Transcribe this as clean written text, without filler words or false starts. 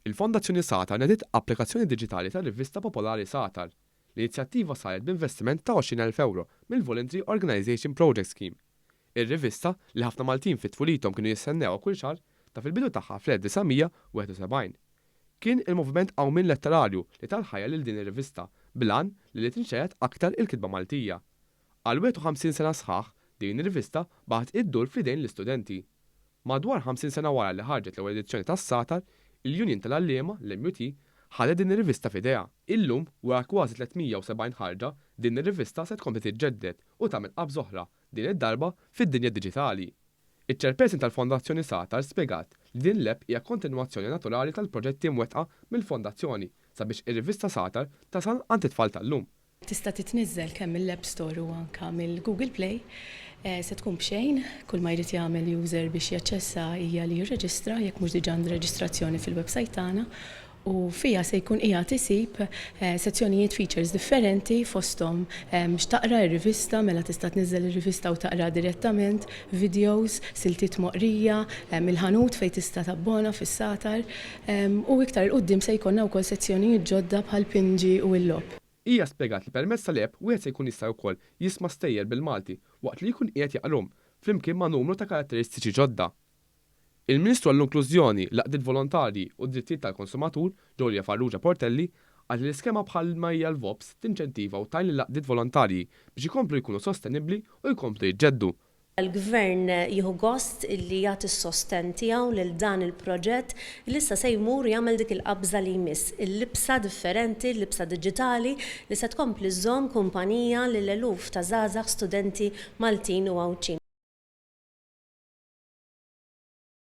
Il-Fondazzjoni Sagħtar nediet applikazzjoni diġitali tar-rivista popolari Sagħtar. L-inizjattiva saret b'investiment ta' 20,000 ewro mill-Voluntary Organisation Project Scheme. Ir-rivista, li ħafna Maltin fi tfulithom kienu jistennewha kull xahar, taf il-bidu tagħha fl-1971. Kien il-moviment Qawmien Letterarju li ta l-ħajja lil din ir-rivista bil-għan li li tinxehed aktar il-kitba Maltija. Għal 51 sena sħaħ, din ir-rivista baqgħet iddur fl-idejn l-istudenti. Madwar 50 sena wara li ħarġet l-ewwel edizzjoni tas-Sagħtar, il-Union tal-Għalliema, l-MUT, ħadet din ir-rivista f'idejha. Illum, wara kważi 370 ħarġa, din ir-rivista se tkompli tiġġedded u tagħmel qabża oħra, din id-darba fid-dinja diġitali. Iċ-Chairperson tal-Fondazzjoni Sagħtar spjegat li din l-app hija kontinwazzjoni naturali tal-proġetti mwettqa mill-Fondazzjoni sabiex ir-rivista Sagħtar tasal għand it-tfal tal-lum. Tista' titniżżel kemm mill-App Store u anke mill-Google Play. Se tkun b'xejn, kull ma jrid jagħmel user biex jaċċessa hija li jirreġistra jekk mhux diġà għandu reġistrazzjoni fil-websajt tagħna u fiha se jkun qiegħed isib sezzjonijiet features differenti fosthom x'taqra r-rivista, mela tista' tniżżel ir-rivista u taqraha direttament, videos, siltiet moqrija, il-ħanut fejn tista' tabbona fis-Sagħtar u iktar 'il quddiem se jkollna wkoll sezzjonijiet ġodda bħal pinġi u l-logħob. Hija spjegat li permezz tal-app wieħed se jkun jista' wkoll jisma' stejjer bil-Malti waqt li jkun qiegħed jaqrahom, flimkien ma' numru ta' karatteristiċi ġodda. Il-Ministru għall-Inklużjoni, l-Għaqdiet Volontarji u d-Drittijiet tal-Konsumatur, Julia Farrugia Portelli, qalet li l-iskema bħal ma hija l-VOPS tinċentiva u tgħin lill-għaqdiet volontarji biex ikomplu jkunu sostenibbli u jkomplu jiġġeddu. Il-Gvern jieħu gost illi jagħti s-sostenn tiegħu lil dan il-proġett li issa se jmur u jagħmel dik il-qabża li jmiss, il-libsa differenti, il-libsa diġitali li se tkompli żżomm kumpanija lil eluf ta' żgħażagħ studenti Maltin u Għawdxin.